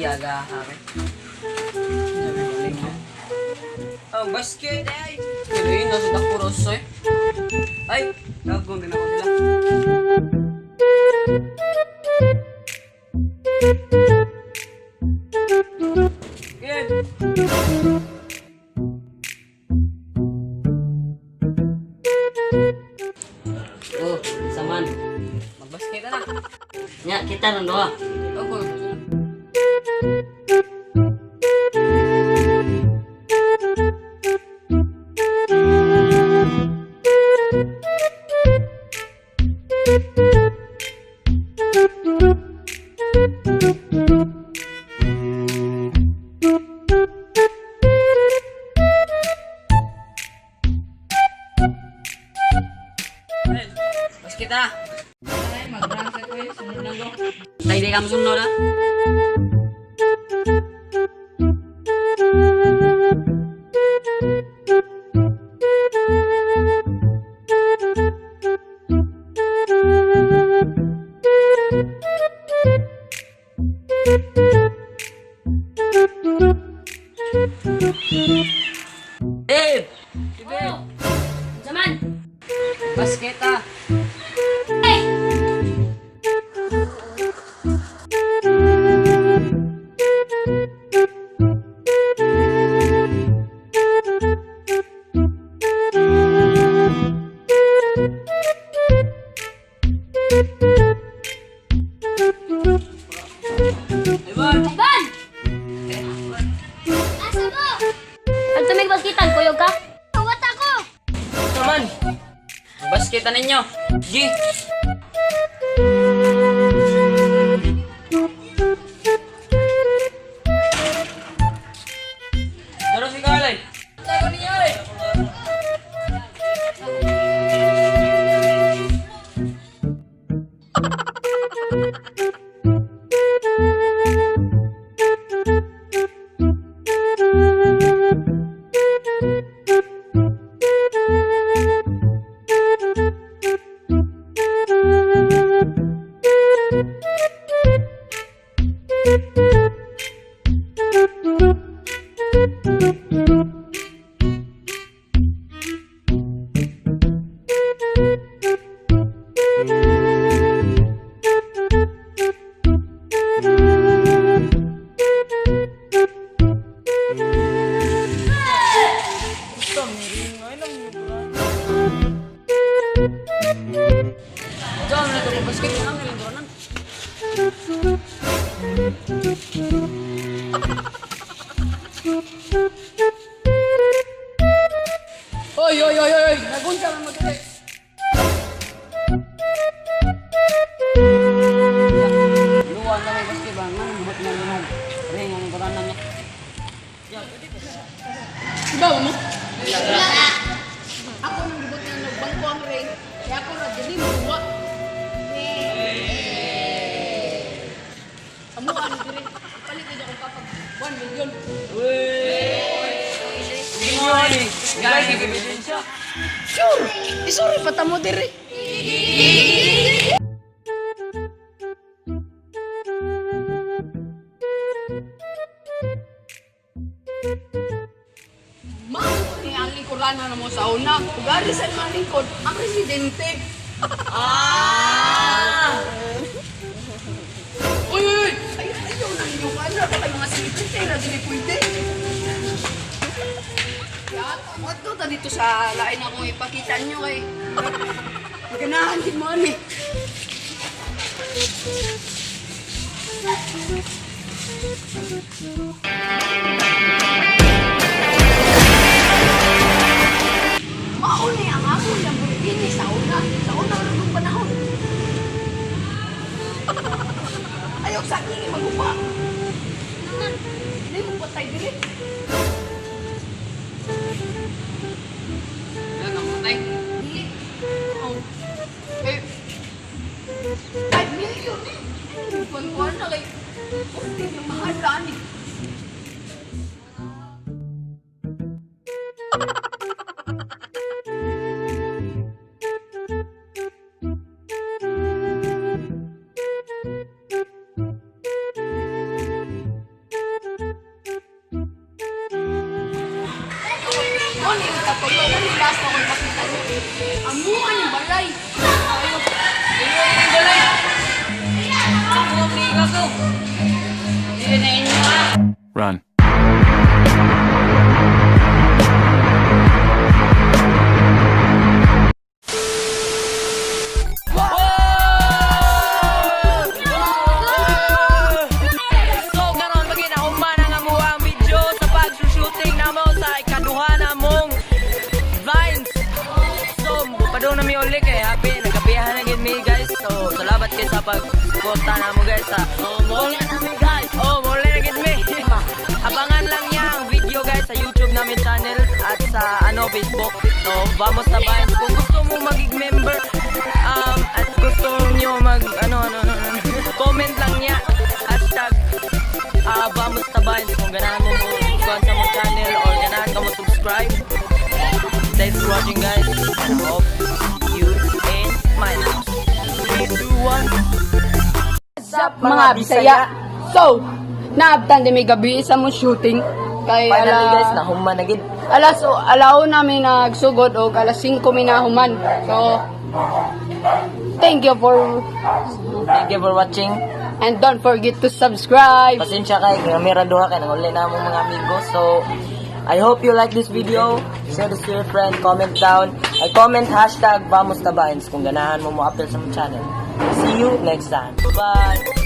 Siaga kami. Oh, basket ay. Pero yun, nasa dakuros eh. Ay, nagkong din ako sila. Good. Oh, saman. Magbasket na. Nya, kita nang doha. Ako. Basket na. Ay, mag-rank ko eh. Sunod lang ko. Tay di ka mosunod ah. Eh! Ibe. Saman! Basket ah. Eh! Ivan. Ivan! Asa mo? Ang tumig baskitan, kuyog ka? Tawat ako! Saman. Basket na ninyo. G. Daro si Carl eh. Tago niya eh. Diyan na ito basket na lang nilingkuran. Oy, oy, oy, oy, oy. Nagunsa man mo diri. Luwan na may basket ba? Nga buhat na lang. Ring ang kuranan niya. Ibaw mo? Ako nang gibot nga nagbangko ang ring. Kaya ako ra dili mo duwa. Amo ani diri. Palit gid ako kapag 1 million. Oy! Guys, ebidensya. Sure. Isuri pa ta mo diri. Mao ni ang lingkuranan mo sa una. Ugari sa imong lingkod ang presidente. Ah! Uy, uy, uy! Ay, ayaw na ninyo. Ano ba kayo mga celebrity na dili pwede? Wato ta dito sa lain akong ipakita nyo kay maganahan din mo ani. Mauni ang among Lamborghini sa una. Sa una rin panahon. Ayaw sa akin magupa. Hindi mo patay diri. Yan ang matay. Dili. Oh. Eh, 5 million eh. Kuwan-kuwan na kay... Kunti na mahal ani. Padung na mi uli kay happy nagkapihan na gid mi, guys. So salamat kay sa pag-suporta namo, guys, sa Oh, mo na mi, guys. Oh, muli na gid mi. Abangan lang niya ang video, guys, sa YouTube namin channel at sa ano, Facebook. So, Vamos Tabayan. Kung gusto mo maging member at gusto niyo mag ano ano ano, ano, comment lang niya #VamosTabayan kung ganahan mo mo kuan sa mong channel or ganahan ka mo subscribe. Thanks for watching, guys. Hope see you in my house. 3, 2, 1. What's up, mga Bisaya? So, naabtan din may gabi sa mong shooting. Kay Finally, ala, guys, nahuman na gid. Alas o alaw namin nagsugod og alas 5 mi nahuman. So, thank you for Thank you for watching. And don't forget to subscribe. Pasensya kay kami ra duha kay nanguli na among mga amigo. So, I hope you like this video. Share this to your friend, comment down. Ay, comment #VamosTabains kung ganahan mo mo appeal sa mong channel. See you next time. Bye!